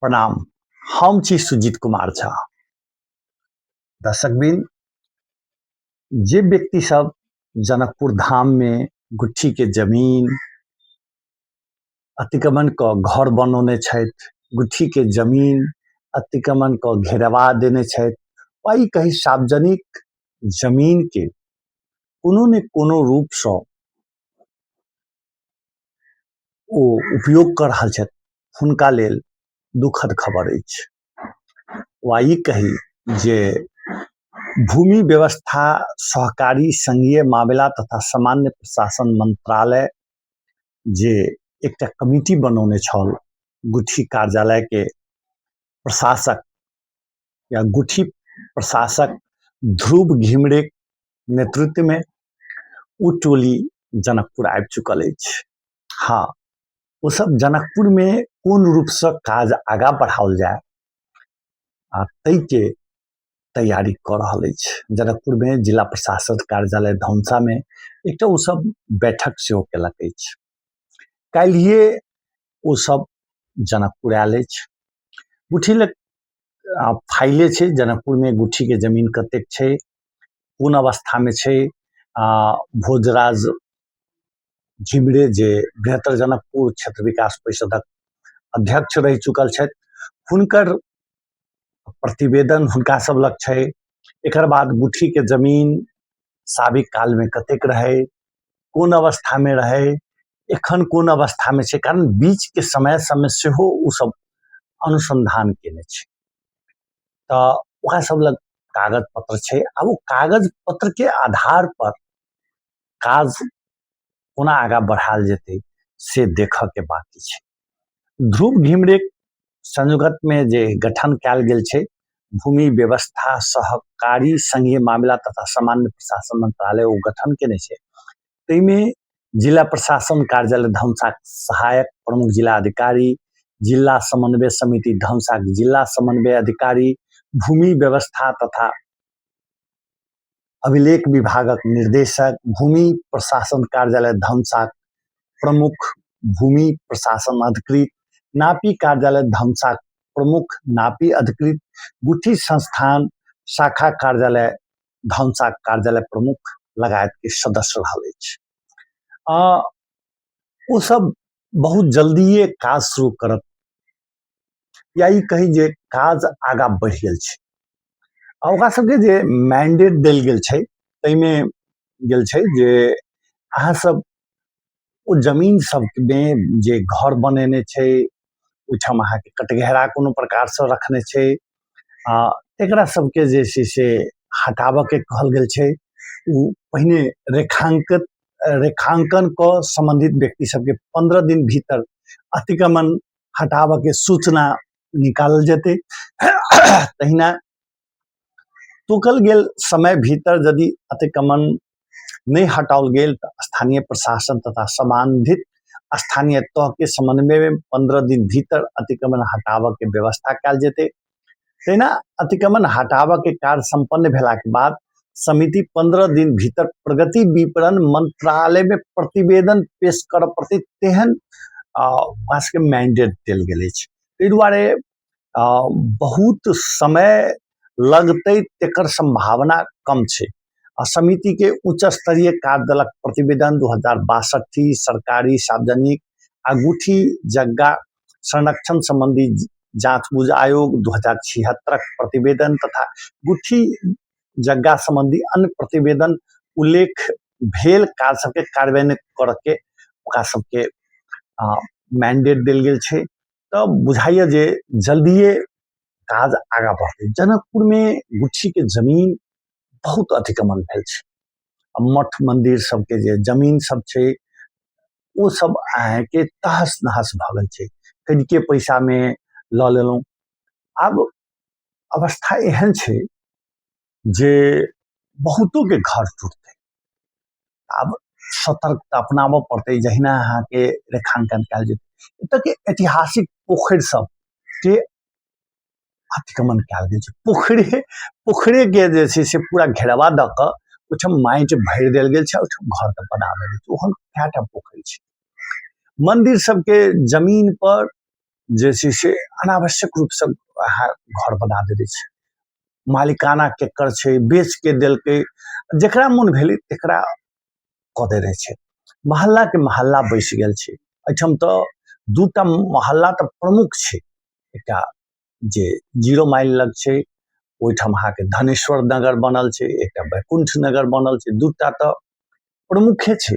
प्रणाम, हम छी सुजीत कुमार झा। दर्शकबिन, जे व्यक्ति सब जनकपुर धाम में गुट्ठी के जमीन अतिक्रमण क घर बनौने छथि, गुट्ठी के जमीन अतिक्रमण क घेरवा देने छथि, वा ई कही सार्वजनिक जमीन के कोनो ने कोनो रूपसँ ओ उपयोग कऽ रहल छथि, हुनका लेल दुखद खबर अछि। वा ई कही जे भूमि व्यवस्था, सहकारी, संघीय मामिला तथा सामान्य प्रशासन मंत्रालय जे एकटा कमिटी बनौने छल, गुठी कार्यालयके प्रशासक या गुठी प्रशासक ध्रुव घिमिरे नेतृत्वमे ओ टोली जनकपुर आबि चुकल अछि। हँ, ओसभ जनकपुरमे कोन रूपसँ काज आगाँ बढ़ाओल जाय आ ताहिके तैयारी कऽ रहल अछि। जनकपुरमे जिला प्रशासन कार्यालय धनुषामे एकटा ओसभ बैठक सेहो केलक अछि। काल्हिए ओसभ जनकपुर आयल अछि। गुठी लग फाइले छै, जनकपुरमे गुठीके जमीन कतेक छै, कोन अवस्थामे छै। आ भोजराज घिमिरे जे बृहत्तर जनकपुर क्षेत्र विकास परिषदक अध्यक्ष रहि चुकल छथि, हुनकर प्रतिवेदन हुनका सब लग छै। एकर बाद गुठीके जमीन साबिक कालमे कतेक रहै, कोन अवस्थामे रहै, एखन कोन अवस्थामे छै, कारण बीचके समय सबमे सेहो ओसब अनुसन्धान केने छै, तऽ ओकरा सब लग कागज पत्र छै। आब ओ कागज पत्रके आधार पर काज कोना आगाँ बढ़ायल जेतै से देखऽके बाकी छै। ध्रुव घिमिरे संयोगतमे जे गठन कयल गेल छै, भूमि व्यवस्था, सहकारी, संघीय मामिला तथा सामान्य प्रशासन मंत्रालय ओ गठन केने छै, ताहिमे जिला प्रशासन कार्यालय धनुषाक सहायक प्रमुख जिला अधिकारी, जिला समन्वय समिति धनुषाक जिला समन्वय अधिकारी, भूमि व्यवस्था तथा अभिलेख विभागक निर्देशक, भूमि प्रशासन कार्यालय धनुषाक प्रमुख भूमि प्रशासन अधिकृत, नापी कार्यालय धनुषाक प्रमुख नापी अधिकृत, गुठी संस्थान शाखा कार्यालय धनुषाक कार्यालय प्रमुख लगायतके सदस्य रहल अछि। ओ सब बहुत जल्दिए काज शुरू करत, या ई कही जे काज आगाँ बढ़ि गेल छै। आ ओकरा सबके जे मैंडेट देल गेल छै ताहिमे गेल छै जे अहाँ सब ओ जमीन सबमे जे घर बनेने छै, ओहिठाम अहाँके कटघरा कोनो प्रकारसँ रखने छै, आ एकरा सबके जे छै से हटाबऽके कहल गेल छै। ओ पहिने रेखांकित रेखांकन कऽ सम्बन्धित व्यक्ति सबके 15 दिन भीतर अतिक्रमण हटाबऽके सूचना निकालल जेतै। तहिना तोकल गेल समय भीतर यदि अतिक्रमण नहि हटाओल गेल तऽ स्थानीय प्रशासन तथा सम्बन्धित स्थानीय तहके समन्वयमे 15 दिन भीतर अतिक्रमण हटाबऽके व्यवस्था कयल जेतै। तहिना अतिक्रमण हटाबऽके कार्य सम्पन्न भेलाके बाद समिति 15 दिन भीतर प्रगति विवरण मंत्रालयमे प्रतिवेदन पेश करऽ पड़तै, तेहन ओकरा सबके मैंडेट देल गेल अछि। ताहि दुआरे बहुत समय लगतै तेकर सम्भावना कम छै। आ समितिके उच्च स्तरीय कार्यदलक प्रतिवेदन 2062 सरकारी सार्वजनिक आ गुठी जग्गा संरक्षण संबंधी जाँच बुझ आयोग 2076 प्रतिवेदन तथा गुठी जग्गा संबंधी अन्य प्रतिवेदन उल्लेख भेल काज सबके कार्यान्वित करऽके ओकरा सबके मैंडेट देल गेल छै। तऽ बुझाइए जे जल्दिए काज आगाँ बढ़तै। जनकपुरमे गुठीके जमीन बहुत अतिक्रमण भेल छै। आ मठ मन्दिर सबके जे जमीन सब छै ओ सब अहाँके तहस नहस भऽ गेल छै, कनिके पैसामे लऽ लेलहुँ। आब अवस्था एहन छै जे बहुतोके घर टूटतै। आब सतर्कता अपनाबऽ पड़तै। जहिना अहाँके रेखांकन कयल जेतै, एतऽके ऐतिहासिक पोखरि सबके अतिक्रमण कयल गेल छै। पोखरिके जे छै से पूरा घेरबा दऽ कऽ ओहिठाम माटि भरि देल गेल छै, ओहिठाम घर सब बना देल गेल छै। ओहन कएटा पोखरि छै। मन्दिर सबके जमीन पर जे छै से अनावश्यक रूपसँ अहाँ घर बना देने छै। मालिकाना केकर छै, बेच के देलकै, जकरा मोन भेलै तकरा कऽ देने छै। मोहल्लाके मोहल्ला बसि गेल छै। एहिठाम तऽ दूटा मोहल्ला तऽ प्रमुख छै। एकटा जे जीरो माइल लग छै, ओहिठाम अहाँके धनेश्वर नगर बनल छै, एकटा वैकुण्ठ नगर बनल छै। दूटा तऽ प्रमुखे छै।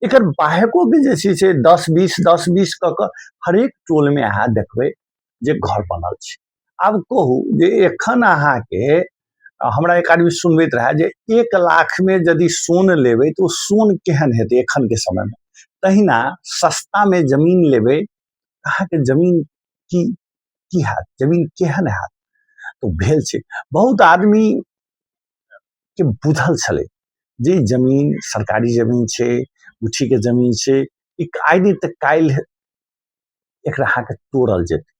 एकर बाहेकोके जे छै से 10 20 10 20 कऽ कऽ हरेक टोलमे अहाँ देखबै जे घर बनल छै। आब कहू जे एखन अहाँके हमरा एक आदमी सुनबैत रहए जे 1 लाखमे यदि सोन लेबै तऽ ओ सोन केहन हेतै एखनके समयमे। तहिना सस्तामे जमीन लेबै, अहाँके जमीन की की हैत, जमीन केहन हैत? तऽ भेल छै, बहुत आदमी के बुझल छलै जे ई जमीन सरकारी जमीन छै, गुठीके जमीन छै, ई आइ नहि तऽ काल्हि एकरा अहाँके तोड़ल जेतै।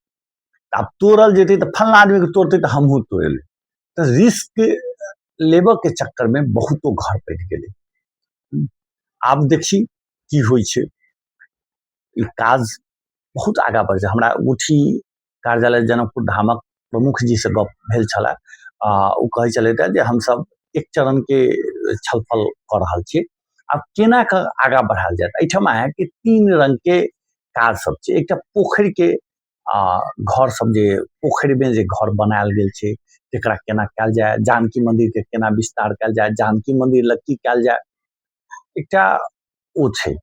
आब तोड़ल जेतै तऽ फल्लाँ आदमीके तोड़तै तऽ हमहूँ तोड़ि लेब। तऽ रिस्क लेबऽके चक्करमे बहुतो घर पड़ि गेलै। आब देखी की होइ छै। ई काज बहुत आगाँ बढ़ि छै। हमरा गुठी कार्यालय जनकपुर धामक प्रमुख जीसँ गप भेल छलए। ओ कहै छलथि जे हमसब एक चरणके छलफल कऽ रहल छी, आब केना कऽ आगाँ बढ़ायल जायत। एहिठाम अहाँके तीन रङ्गके काज सब छै। एकटा पोखरिके घर सब, जे पोखरिमे जे घर बनायल गेल छै, तेकरा केना कयल जाय, जानकी मन्दिरके केना विस्तार कयल जाय, जानकी मन्दिर लग की कयल जाय, एकटा ओ छै।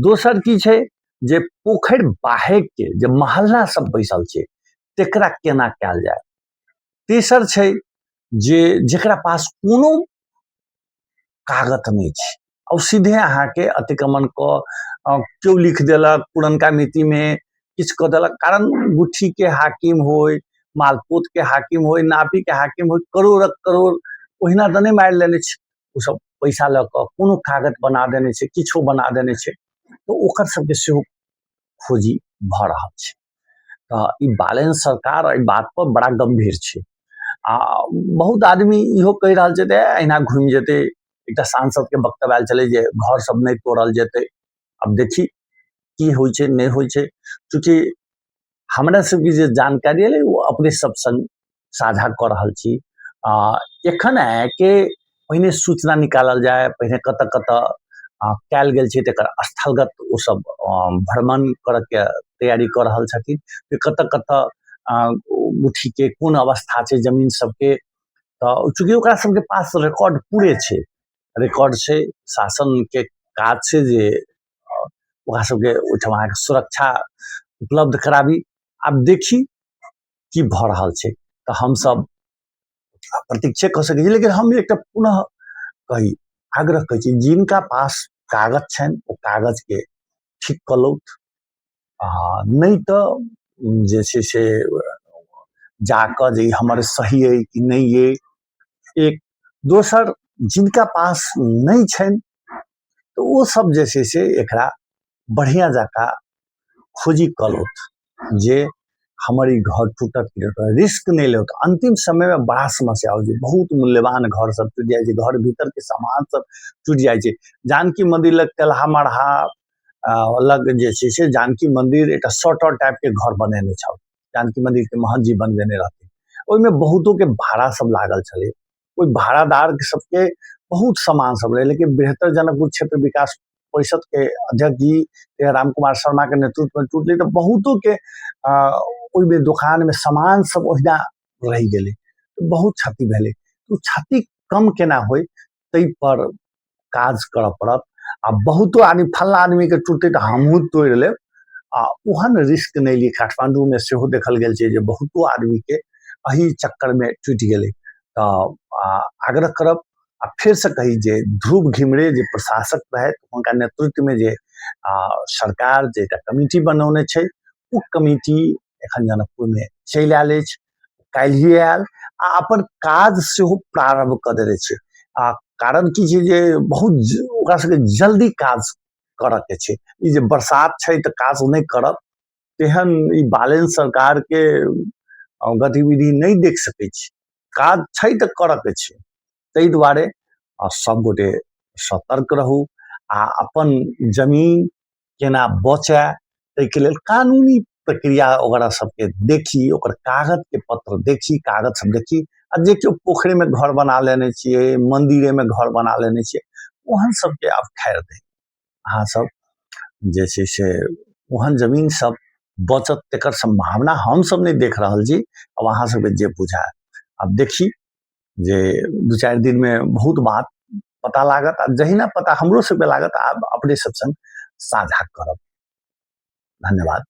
दोसर की छै जे पोखरि बाहेकके जे मोहल्ला सब बैसल छै, तेकरा केना कयल जाय। तेसर छै जे जकरा पास कोनो कागत नहि छै, ओ सीधे अहाँके अतिक्रमण कऽ केओ लिख देलक, पुरनका मितिमे किछु कऽ देलक। कारण गुठीके हाकिम होइ, मालपोतके हाकिम होइ, नापीके हाकिम होइ, करोड़क करोड़ ओहिना तऽ नहि मारि लेने छै। ओसभ पैसा लऽ कऽ कोनो कागज बना देने छै, किछो बना देने छै। तऽ ओकर सबके सेहो खोजी भऽ रहल छै। तऽ ई बालेन सरकार एहि बातपर बड़ा गम्भीर छै। आ बहुत आदमी इहो कहि रहल छै जे अहिना घुमि जेतै। एकटा सांसदके वक्तव्य आयल छलै जे घर सब नहि तोड़ल जेतै। आब देखी की होइ छै, नहि होइ छै। चूँकि हमरा सबके जे जानकारी एलै, ओ अपने सब संग साझा कऽ रहल छी। आ एखन के पहिने सूचना निकालल जाय, पहिने कतऽ कतऽ कयल गेल छै, तकर स्थलगत ओसब भ्रमण करऽके तैयारी कऽ रहल छथिन जे कतऽ कतऽ गुठीके कोन अवस्था छै जमीन सबके। तऽ चूँकि ओकरा सबके पास रिकॉर्ड पूरे छै, रिकॉर्ड छै, शासनके काज छै जे ओकरा सबके ओहिठाम अहाँके सुरक्षा उपलब्ध कराबी। आब देखी की भऽ रहल छै। तऽ हमसब प्रतीक्षे कऽ सकै छी। लेकिन हम एकटा पुनः कही, आग्रह करै छी, जिनका पास कागज छनि ओ कागजके ठीक कऽ लौथ, आ नहि तऽ जे छै से जाकऽ जे ई हमर सही अइ कि नहि अइ। एक दोसर, जिनका पास नहि छनि तऽ ओ सब जे छै से एकरा बढ़िआँ जकाँ खोजी कऽ लौथ जे हमर ई घर टूटत कि नहि। रिस्क नहि लेत। अंतिम समयमे बड़ा समस्या होइ छै। बहुत मूल्यवान घर सब टूटि जाइ छै, घर भीतरके सामान सब टूटि जाइ छै। जानकी मन्दिर लग तेलहा मरहा लग जे छै से जानकी मन्दिर एकटा शॉर्टर टाइपके घर बनेने छल, जानकी मन्दिरके महंत जी बनबेने रहथिन। ओहिमे बहुतोके भाड़ा सब लागल छलै। ओहि भाड़ादार सबके बहुत सामान सब रहै। लेकिन बृहत्तर जनकपुर क्षेत्र विकास परिषद के अध्यक्ष जी राम कुमार शर्मा के नेतृत्व में टूटलै तऽ बहुतो के ओहिमे दोकान में सामान सब ओहिना रहि गेलै, बहुत क्षति भेलै। ओ क्षति कम केना होइ, ताहि पर काज करऽ पड़त। आ बहुतो आदमी फल्लाँ आदमीके टूटतै तऽ हमहूँ तोड़ि लेब, आ ओहन रिस्क नहि ली। काठमाण्डूमे सेहो देखल गेल छै जे बहुतो आदमीके एहि चक्करमे टूटि गेलै। तऽ आग्रह करब आ फेरसँ कही जे ध्रुव घिमिरे जे प्रशासक रहथि, हुनका नेतृत्वमे जे सरकार जे एकटा कमिटी बनौने छै, ओ कमिटी एखन जनकपुरमे चलि आयल अछि, काल्हिए आयल आ अपन काज सेहो प्रारम्भ कऽ देने छै। आ कारण की छै जे बहुत ओकरा सबके जल्दी काज करऽके छै। ई जे बरसात छै तऽ काज नहि करत, तेहन ई बालेन सरकारके गतिविधि नहि देख सकै छी। काज छै तऽ करऽके छै। ताहि दुआरे सबगोटे सतर्क रहू आ अपन जमीन केना बचए ताहिके लेल कानूनी प्रक्रिया ओकरा सबके देखी, ओकर कागजके पत्र देखी, कागज सब देखी। आ जे केओ पोखरिमे घर बना लेने छियै, मन्दिरेमे घर बना लेने छियै, ओहन सबके आब खैर नहि। अहाँ सब जे छै से ओहन जमीन सब बचत तकर सम्भावना हमसब नहि देख रहल छी। आब अहाँ सबके जे बुझाय। आब देखी जे 2-4 दिनमे बहुत बात पता लागत, आ जहिना पता हमरो सबके लागत आब अपने सब संग साझा करब। धन्यवाद।